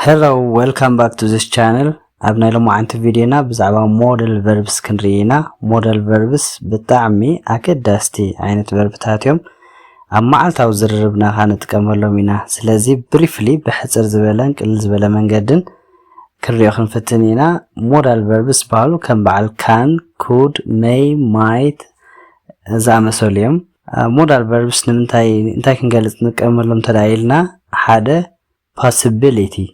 Hello, welcome back to this channel. ኣብ ናይ ሎማዓንቲ ቪድዮና ብዛዕባ ሞደል ቨርብስ ክንርኢ ኢና። ሞደል ቨርብስ ብጣዕሚ ኣገዳስቲ ዓይነት ቨርብታት እዮም። ኣብ መዓልታዊ ዝርርብና ኸዓ ንጥቀመሎም ኢና። ስለዚ ብሪፍሊ ብሕፅር ዝበለን ቅልል ዝበለ መንገድን ክንሪኦ ክንፍትን ኢና። ሞዳል ቨርብስ ዝበሃሉ ከም በዓል ካን፣ ኩድ፣ መይ፣ ማይት ዝኣመሰሉ እዮም። ሞዳል ቨርብስ ንምንታይ እንታይ ክንገልፅ ንጥቀመሎም እንተ ኢልና ሓደ possibility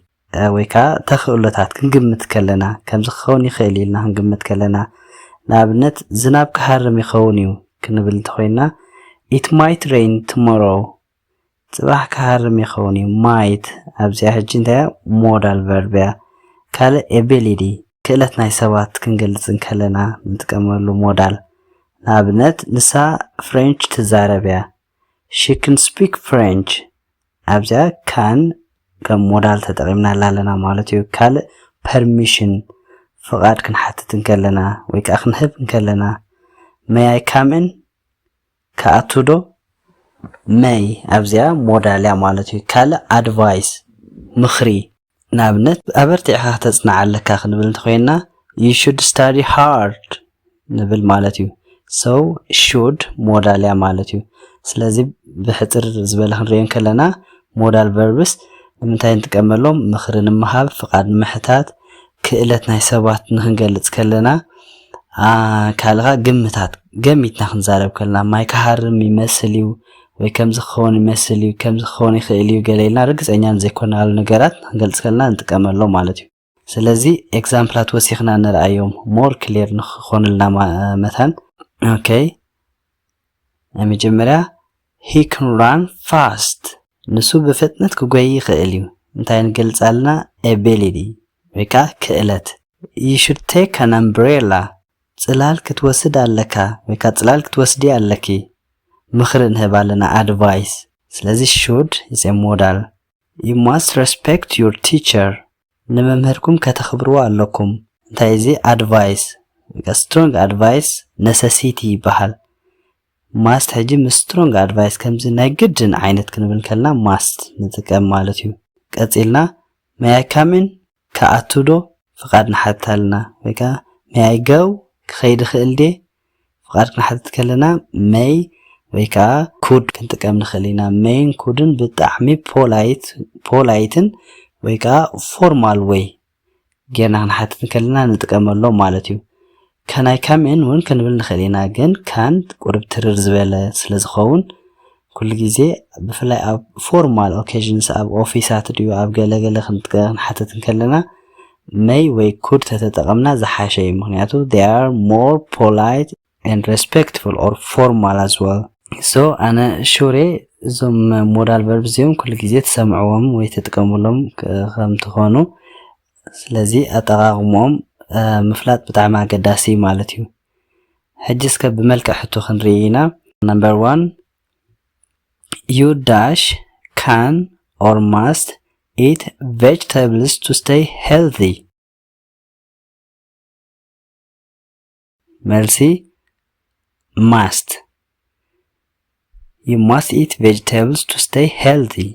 ወይ ከዓ ተኽእሎታት ክንግምት ከለና ከምዚ ክኸውን ይኽእል ኢልና ክንግምት ከለና ንኣብነት ዝናብ ክሃርም ይኸውን እዩ ክንብል እንተኮይንና it might rain tomorrow ጽባሕ ክሃርም ይኸውን እዩ might ኣብዚኣ ሕጂ እንታይ እያ modal verb እያ ካልእ ability ክእለት ናይ ሰባት ክንገልጽ እንከለና ንጥቀመሉ modal ንኣብነት ንሳ French ትዛረብ እያ she can speak French ኣብዚኣ can ከም modal ተጠቒምናላ ኣለና ማለት እዩ ካልእ permission ፍቓድ ክንሓትት እንከለና ወይ ከዓ ክንህብ እንከለና may I come in ክኣቱ ዶ may ኣብዚኣ modal እያ ማለት እዩ ካልእ advice ምኽሪ ንኣብነት ኣበርቲዕኻ ክተፅንዓ ኣለካ ክንብል እንተኮይንና you should study hard ንብል ማለት እዩ so should modal እያ ማለት እዩ ስለዚ ብሕፅር ዝበለ ክንሪኦ ከለና modal verbs ንምንታይ ንጥቀመሎም ምኽሪ ንምሃብ ፍቓድ ንምሕታት ክእለት ናይ ሰባት ንክንገልፅ ከለና ካልኻ ግምታት ገሚትና ክንዛረብ ከለና ማይ ክሃርም ይመስል እዩ ወይ ከምዚ ክኸውን ይመስል እዩ ከምዚ ክኸውን ይኽእል እዩ ገለ ኢልና ርግፀኛ ንዘይኮናሉ ነገራት ንክንገልፅ ከለና ንጥቀመሎም ማለት እዩ ስለዚ exampleኣት ወሲኽና ንርኣዮም more clear ንክኾኑልና መታን okay ናይ መጀመርያ he can run fast ንሱ ብፍጥነት ክጎይ ይኽእል እዩ እንታይ ንገልፃልና ability ወይ ከዓ ክእለት you should take an umbrella ፅላል ክትወስድ ኣለካ ወይ ከዓ ፅላል ክትወስዲ ኣለኪ ምኽሪ ንህብ ኣለና advice ስለዚ should is a modal you must respect your teacher ንመምህርኩም ከተኽብርዎ ኣለኩም እንታይ እዚ advice strong advice necessity ይበሃል must ሕጂ ምስ strong advice ከምዚ ናይ ግድን ዓይነት ክንብል ከልና must ንጥቀም ማለት እዩ ቀፂልና may I come in ክኣቱ ዶ ፍቓድ ንሓትት ኣለና ወይ ከዓ may I go ክኸይድ ይኽእል ድየ ፍቓድ ክንሓትት ከለና may ወይ ከዓ could ክንጥቀም ንኽእል ኢና may ን could ን ብጣዕሚ polite ን ወይ ከዓ formal way ጌርና ክንሓትት ከለና ንጥቀመሎም ማለት እዩ can I come in እውን ክንብል ንኽእል ኢና ግን can ቁሩብ ትርር ዝበለ ስለ ዝኸውን ኩሉ ግዜ ብፍላይ ኣብ formal occasions ኣብ ኦፊሳት ድዩ ኣብ ገለገለ ክንሓትት ከለና may ወይ could ተተጠቐምና ዝሓሸ እዩ ምክንያቱ they are more polite and respectful or formal as well so ኣነ sure እዞም modal verbs እዚኦም ኩሉ ግዜ ትሰምዕዎም ወይ ትጥቀምሎም ከም ትኾኑ ስለዚ ኣጠቓቕምኦም ምፍላጥ ብጣዕሚ ኣገዳሲ እዩ ማለት እዩ ሕጂ እስከ ብመልክዕ ሕቶ ክንርኢ ኢና number one you dash can or must eat vegetables to stay healthy መልሲ must you must eat vegetables to stay healthy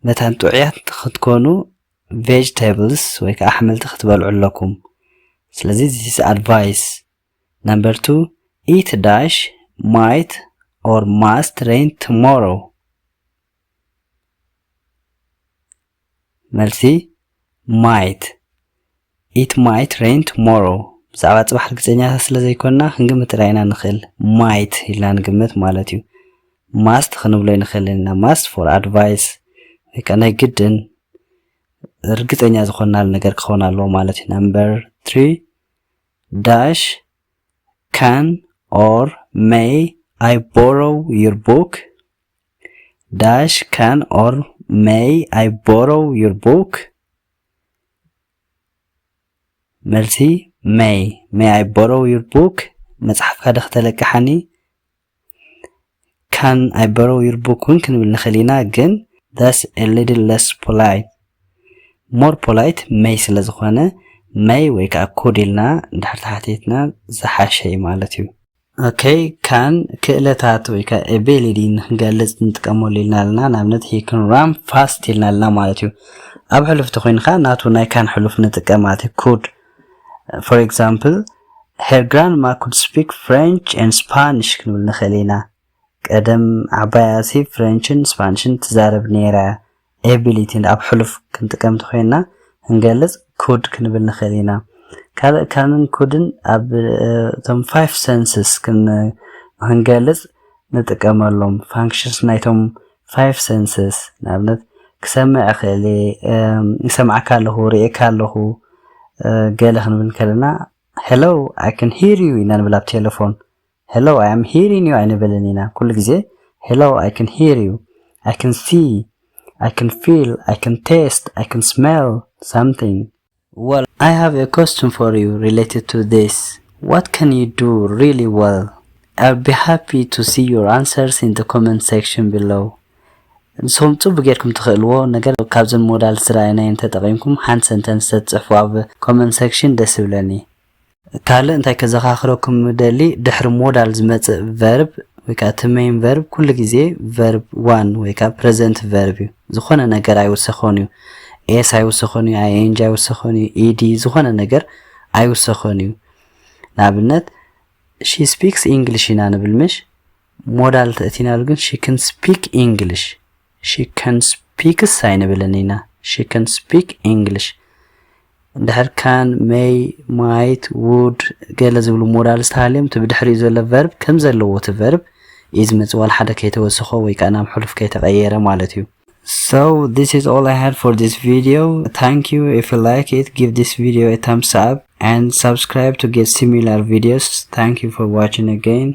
መታን ጥዑያት ክትኮኑ vegetables ወይ ከዓ ኣሕምልቲ ክትበልዑ ኣለኩም ስለዚ this is advice number two eat dash might or must rain tomorrow መልሲ might it might rain tomorrow ብዛዕባ ፅባሕ ርግፀኛታት ስለ ዘይኮንና ክንግምት ጥራይ ኢና ንኽእል might ኢልና ንግምት ማለት እዩ must ክንብሎ ይንኽእል ኢና must for advice ወይ ከዓ ናይ ግድን ርግፀኛ ዝኾንናሉ ነገር ክኸውን ኣለዎ ማለት እዩ number three dash can or may I borrow your book dash can or may I borrow your book መልሲ may may I borrow your book መፅሓፍካ ዶ ክተለቅሓኒ can I borrow your book እውን ክንብል ንኽእል ኢና ግን that's a little less polite more polite may ስለ ዝኾነ may ወይ ከዓ could ኢልና እንድሕር ተሓቲትና ዝሓሸ እዩ ማለት እዩ Okay, can ክእለታት ወይ ከዓ ability ንክንገልፅ ንጥቀመሉ ኢልና ኣለና። ንኣብነት he can run fast ኢልና ኣለና ማለት እዩ። ኣብ ሕሉፍ ተኮይንካ ናቱ ናይ can ሕሉፍ ንጥቀም ማለት እዩ። Could, for example, her grandma could speak French and Spanish ክንብል ንኽእል ኢና። ቀደም ዓባያሲ ፍሬንችን ስፓንሽን ትዛረብ ነይራ። Ability ኣብ ሕሉፍ ክንጥቀም ተኮይና ክንገልፅ could ክንብል ንኽእል ኢና። ካልእ can ን could ን ኣብ እቶም five senses ክንገልፅ ንጥቀመሎም። Functions ናይቶም five senses ንኣብነት ክሰምዕ እኽእል፣ ይሰምዓካ ኣለኹ፣ ርእየካ ኣለኹ፣ ገለ ክንብል ከለና hello, I can hear you ኢና ንብል ኣብ ቴሌፎን። Hello, I am hearing you ኣይንብልን ኢና። ኩሉ ግዜ hello, I can hear you, I can see, I can feel, I can taste, I can smell something. Well, I have a question for you related to this. What can you do really well? I'll be happy to see your answers in the comment section below. ንስኹም ጽቡቅ ጌርኩም ትኽእልዎ ነገር ካብዘን ሞዳል ዝረኣየናየን ተጠቒምኩም ሓንቲ ሰንተንስ ተጽሕፉ ኣብ comment section ደስ ይብለኒ። ካልእ እንታይ ከዘኻኽረኩም ደሊ፣ ድሕሪ ሞዳል ዝመጽእ verb ወይ ከዓ እቲ main verb ኩሉ ግዜ verb one ወይ ከዓ present verb እዩ። ዝኾነ ነገር ኣይውሰኸን እዩ። S ኣይውሰኸን እዩ፣ I N G ኣይውሰኸን እዩ፣ E D ዝኾነ ነገር ኣይውሰኸን እዩ። ንኣብነት she speaks English ኢና ንብል ምሽ? ሞዳል ተእቲናሉ ግን she can speak English። She can speaks ኣይንብልን ኢና። She can speak English። እንድሕር can, may, might, would ገለ ዝብሉ ሞዳል ዝተሃልዮም እቲ ብድሕሪኡ ዘሎ verb ከም ዘለዎ እቲ verb እዩ ዝመጽእ፣ ዋላ ሓደ ከይተወሰኾ ወይ ከዓ ናብ ሕሉፍ ከይተቐየረ ማለት እዩ። So this is all I had for this video. Thank you. If you like it, give this video a thumbs up and subscribe to get similar videos. Thank you for watching again.